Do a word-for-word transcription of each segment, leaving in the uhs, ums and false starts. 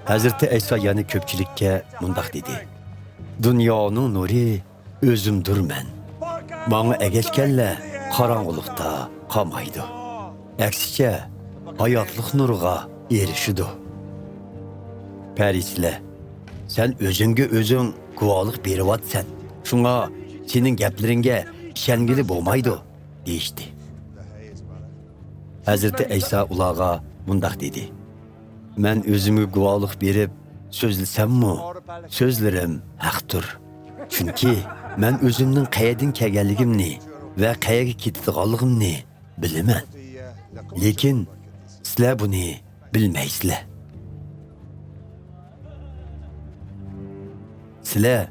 ھەزرىتى ئەيسا يەنە كۆپچىلىككە مۇنداق دېدى: دۇنيانىڭ نۇرى ئۆزۈمدۇرمەن. ماڭا ئەگەشكەنلەر قاراڭغۇلۇقتا قالمايدۇ. ئەكسىچە، ھاياتلىق نۇرىغا ئېرىشىدۇ. پەرىسىلەر، سەن ئۆزۈڭگە ئۆزۈڭ گۇۋاھلىق بېرىۋاتىسەن، شۇڭا سېنىڭ گەپلىرىڭگە ئىشەنگىلى بولمايدۇ، دېيىشتى. ھەزرىتى ئەيسا ئۇلارغا مۇنداق دېدى: مەن ئۆزۈمگە گۇۋاھلىق بېرىپ سۆزلىسەممۇ، سۆزلىرىم ھەقتۇر. چۈنكى مەن ئۆزۈمنىڭ قەيەردىن كەلگەنلىكىمنى ۋە قەيەرگە كېتىدىغانلىقىمنى بىلىمەن. لېكىن سىلەر بۇنى بىلمەيسىلەر. سىلەر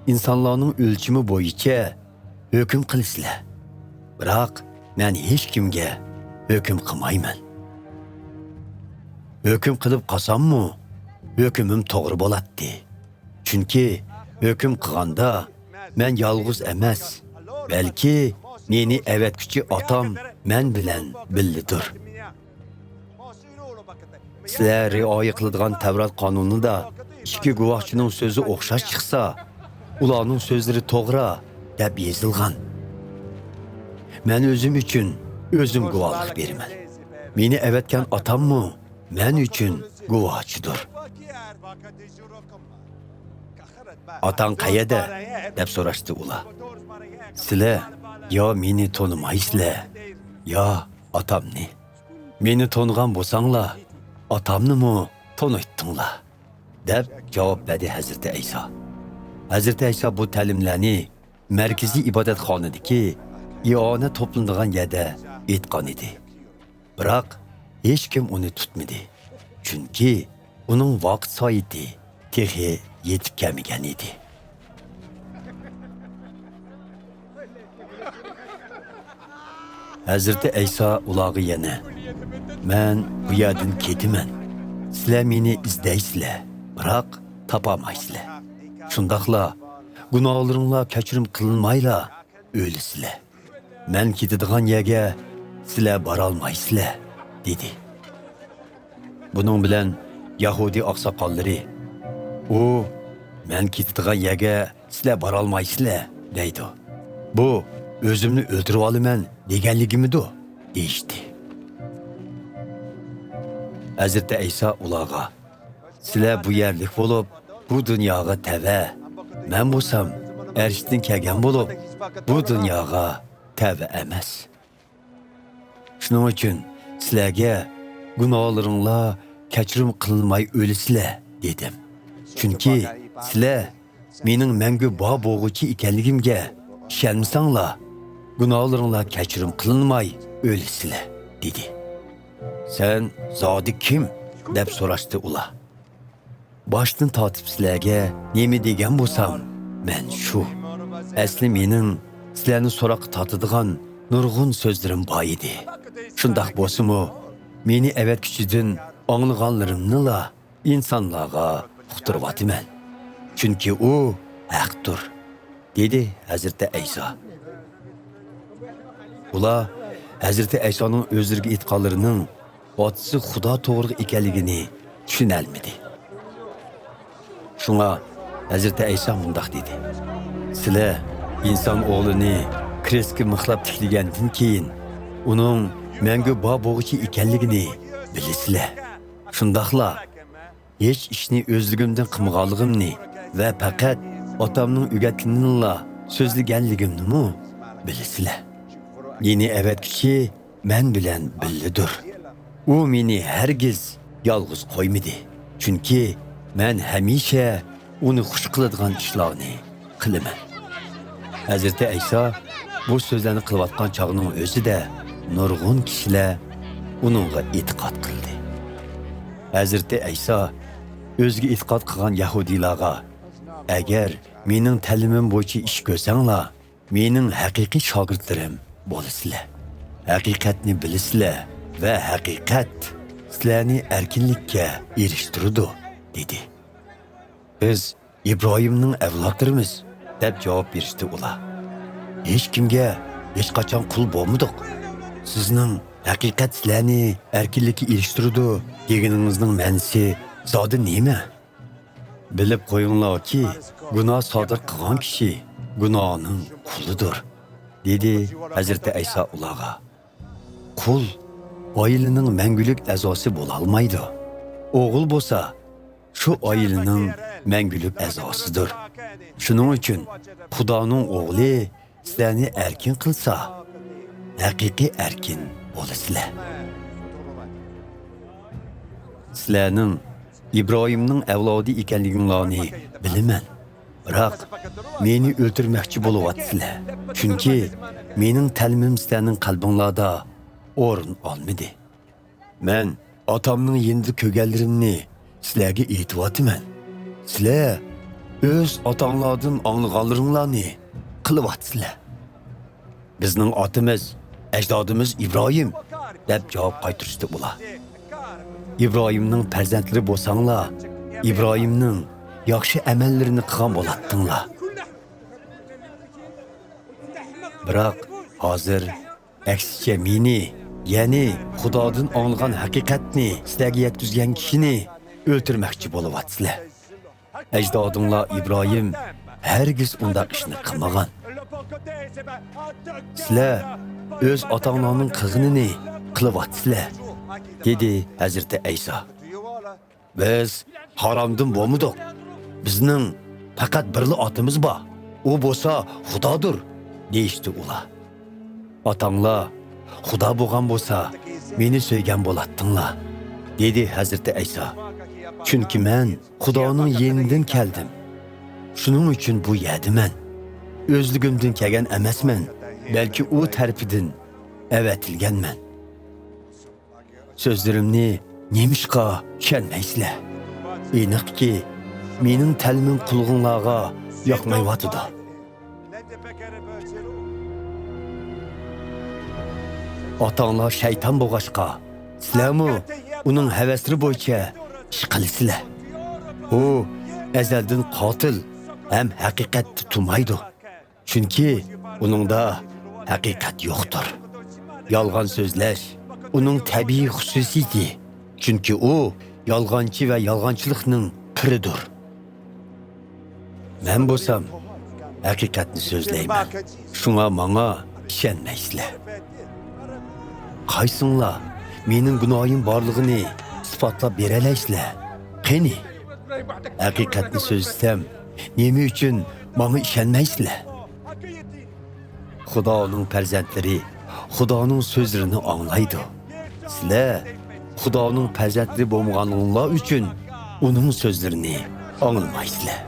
ئىنسانلارنىڭ ئۆلچىمى بويىچە ھۆكۈم قىلىسىلەر. بىراق مەن ھېچكىمگە ھۆكۈم قىلمايمەن. ھۆكۈم قىلىپ قالساممۇ، ھۆكۈمۈم توغرا بولاتتى. چۈنكى ھۆكۈم قىلغاندا مەن يالغۇز ئەمەس، بەلكى مېنى ئەۋەتكۈچى ئاتام مەن بىلەن بىللىدۇر. سىلەر رىئايە قىلىدىغان تەۋرات قانۇنىدا ئىككى گۇۋاھچىنىڭ سۆزى ئوخشاش چىقسا، ئۇلارنىڭ سۆزلىرى توغرا، دەپ يېزىلغان. مەن ئۆزۈم ئۈچۈن ئۆزۈم گۇۋاھلىق بېرىمەن. مېنى ئەۋەتكەن ئاتاممۇ مەن ئۈچۈن گۇۋاھچىدۇر. ئاتاڭ قەيەردە؟ دەپ سوراشتى ئۇلار. سىلەر يا مېنى تونۇمايسىلەر، يا ئاتامنى. مېنى تونۇغان بولساڭلار، ئاتامنىمۇ تونۇيتتۇڭلار، دەپ جاۋاب بەردى ھەزرىتى ئەيسا. ھەزرىتى ئەيسا بۇ تەلىملەرنى مەركىزىي ئىبادەتخانىدىكى ئىئانە توپلىنىدىغان يەردە ئېيتقان ئىدى. بىراق ھېچكىم ئۇنى تۇتمىدى. چۈنكى ئۇنىڭ ۋاقىت سائىتى تېخى يېتىپ كەلمىگەن ئىدى. ھەزرىتى ئەيسا ئۇلارغا يەنە: مەن بۇ يەردىن كېتىمەن. سىلەر مېنى ئىزدەيسىلەر، بىراق تاپالمايسىلەر. شۇنداقلا گۇناھلىرىڭلار كەچۈرۈم قىلىنمايلا ئۆلىسىلەر. مەن كېتىدىغان يەرگە سىلەر بارالمايسىلەر، دېدى. بۇنىڭ بىلەن يەھۇدىي ئاقساقاللىرى: ئۇ، مەن كېتىدىغان يەرگە سىلەر بارالمايسىلەر، دەيدۇ. بۇ، ئۆزۈمنى ئۆلتۈرۈۋالىمەن دېگەنلىكىمىدۇ؟ دېيىشتى. ھەزرىتى ئەيسا ئۇلارغا: سىلەر بۇ يەرلىك بولۇپ، بۇ دۇنياغا تەۋە. مەن بولسام، ئەرشتىن كەلگەن بولۇپ، بۇ دۇنياغا تەۋە ئەمەس. شۇنىڭ ئۈچۈن سىلەرگە گۇناھلىرىڭلار كەچۈرۈم قىلىنماي ئۆلىسىلەر، دېدىم. چۈنكى سىلەر مېنىڭ مەڭگۈ بار بولغۇچى ئىكەنلىكىمگە ئىشەنمىسەڭلار، گۇناھلىرىڭلار كەچۈرۈم قىلىنماي ئۆلىسىلەر، دېدى. سەن زادى كىم؟ دەپ سوراشتى ئۇلار. باشتىن تارتىپ سىلەرگە نېمە دېگەن بولسام، مەن شۇ. ئەسلى مېنىڭ سىلەرنى سوراققا تارتىدىغان نۇرغۇن سۆزلىرىم بار ئىدى. شۇنداق بولسىمۇ، مېنى ئەۋەتكۈچىدىن ئاڭلىغانلىرىمنىلا ئىنسانلارغا ئۇقتۇرۇۋاتىمەن. چۈنكى ئۇ ھەقتۇر، دېدى ھەزرىتى ئەيسا. ئۇلار ھەزرىتى ئەيسانىڭ ئۆزلىرىگە ئېيتقانلىرىنىڭ ئاتىسى خۇدا توغرىلىق ئىكەنلىكىنى چۈشىنەلمىدى. شۇڭا ھەزرىتى ئەيسا مۇنداق دېدى: سىلەر ئىنسان ئوغلىنى كرېستكە مىخلاپ تىكلىگەندىن كېيىن، ئۇنىڭ مەڭگۈ بار بولغۇچى ئىكەنلىكىنى بىلىسىلەر. شۇنداقلا ھېچ ئىشنى ئۆزلۈكۈمدىن قىلمىغانلىقىمنى ۋە پەقەت ئاتامنىڭ ئۆگەتكىنىنىلا سۆزلىگەنلىكىمنىمۇ بىلىسىلەر. مېنى ئەۋەتكۈچى مەن بىلەن بىللىدۇر. ئۇ مېنى ھەرگىز يالغۇز قويمىدى، چۈنكى مەن ھەمىشە ئۇنى خۇش قىلىدىغان ئىشلارنى قىلىمەن. ھەزرىتى ئەيسا بۇ سۆزلەرنى قىلىۋاتقان چاغنىڭ ئۆزىدە نۇرغۇن كىشىلەر ئۇنىڭغا ئېتىقاد قىلدى. ھەزرىتى ئەيسا ئۆزىگە ئېتىقاد قىلغان يەھۇدىيلارغا: ئەگەر مېنىڭ تەلىمىم بويىچە ئىش كۆرسەڭلار، مېنىڭ ھەقىقىي شاگىرتلىرىم بولىسىلەر. ھەقىقەتنى بىلىسىلەر ۋە ھەقىقەت سىلەرنى ئەركىنلىككە ئېرىشتۈرىدۇ، دېدى. بىز ئىبراھىمنىڭ ئەۋلادلىرىمىز، دەپ جاۋاب بېرىشتى ئۇلار. ھېچكىمگە ھېچقاچان قۇل بولمىدۇق. سىزنىڭ ھەقىقەت سىلەرنى ئەركىنلىككە ئېرىشتۈرىدۇ دېگىنىڭىزنىڭ مەنىسى زادى نېمە؟ بىلىپ قويۇڭلاركى، گۇناھ سادىر قىلغان كىشى گۇناھنىڭ قۇلىدۇر، دېدى ھەزرىتى ئەيسا ئۇلارغا. قۇل ئائىلىنىڭ مەڭگۈلۈك ئەزاسى بولالمايدۇ. ئوغۇل بولسا شۇ ئائىلىنىڭ مەڭگۈلۈك ئەزاسىدۇر. شۇنىڭ ئۈچۈن خۇدانىڭ ئوغلى سىلەرنى ئەركىن قىلسا، ھەقىقىي ئەركىن بولىسىلەر. سىلەرنىڭ ئىبراھىمنىڭ ئەۋلادى ئىكەنلىكىڭلارنى بىلىمەن. بىراق، مېنى ئۆلتۈرمەكچى بولۇۋاتىسىلەر. چۈنكى مېنىڭ تەلىمىم سىلەرنىڭ قەلبىڭلاردا ئورۇن ئالمىدى. مەن ئاتامنىڭ يېنىدا كۆرگەنلىرىمنى سىلەرگە ئېيتىۋاتىمەن. سىلەر ئۆز ئاتاڭلاردىن ئاڭلىغانلىرىڭلارنى قىلىۋاتىسىلەر. بىزنىڭ ئاتىمىز، ئەجدادىمىز ئىبراھىم، دەپ جاۋاب قايتۇرۇشتى ئۇلار. ئىبراھىمنىڭ پەرزەنتلىرى بولساڭلار، ئىبراھىمنىڭ ياخشى ئەمەللىرىنى قىلغان بولاتتىڭلار. بىراق، ھازىر ئەكسىچە مېنى، يەنى خۇدادىن ئاڭلىغان ھەقىقەتنى سىلەرگە يەتكۈزگەن كىشىنى ئۆلتۈرمەكچى بولۇۋاتىسىلەر. ئەجدادىڭلار ئىبراھىم ھەرگىز ئۇنداق ئىشنى قىلمىغان. سىلەر ئۆز ئاتاڭلارنىڭ قىلغىنىنى قىلىۋاتىسىلەر، دېدى ھەزرىتى ئەيسا. بىز ھارامدىن بولمىدۇق. بىزنىڭ پەقەت بىرلا ئاتىمىز بار. ئۇ بولسا خۇدادۇر، دېيىشتى ئۇلار. ئاتاڭلار خۇدا بولغان بولسا، مېنى سۆيگەن بولاتتىڭلار، دېدى ھەزرىتى ئەيسا. چۈنكى مەن خۇدانىڭ يېنىدىن كەلدىم. شۇنىڭ ئۈچۈن بۇ يەردىمەن. ئۆزلۈكۈمدىن كەلگەن ئەمەسمەن، بەلكى ئۇ تەرىپىدىن ئەۋەتىلگەنمەن. سۆزلىرىمنى نېمىشقا چۈشەنمەيسىلەر؟ ئېنىقكى، مېنىڭ تەلىمىم قۇلىقىڭلارغا ياقمايۋاتىدۇ. ئاتاڭلار شەيتان بولغاچقا، سىلەرمۇ ئۇنىڭ ھەۋەسلىرى بويىچە ئىش قىلىسىلەر. ئۇ ئەزەلدىن قاتىل ھەم ھەقىقەتتە تۇرمايدۇ. چۈنكى ئۇنىڭدا ھەقىقەت يوقتۇر. يالغان سۆزلەش ئۇنىڭ تەبىئىي خۇسۇسىيىتى. چۈنكى ئۇ يالغانچى ۋە يالغانچىلىقنىڭ پىرىدۇر. مەن بولسام ھەقىقەتنى سۆزلەيمەن. شۇڭا ماڭا ئىشەنمەيسىلەر. قايسىڭلار مېنىڭ گۇناھىم بارلىقىنى ئىسپاتلاپ بېرەلەيسىلەر؟ قېنى؟ ھەقىقەتنى سۆزلىسەم، نېمە ئۈچۈن ماڭا ئىشەنمەيسىلەر؟ خۇدانىڭ پەرزەنتلىرى خۇدانىڭ سۆزلىرىنى ئاڭلايدۇ. سىلەر خۇدانىڭ پەرزەنتلىرى بولمىغانلىقىڭلار ئۈچۈن ئۇنىڭ سۆزلىرىنى ئاڭلىمايسىلەر.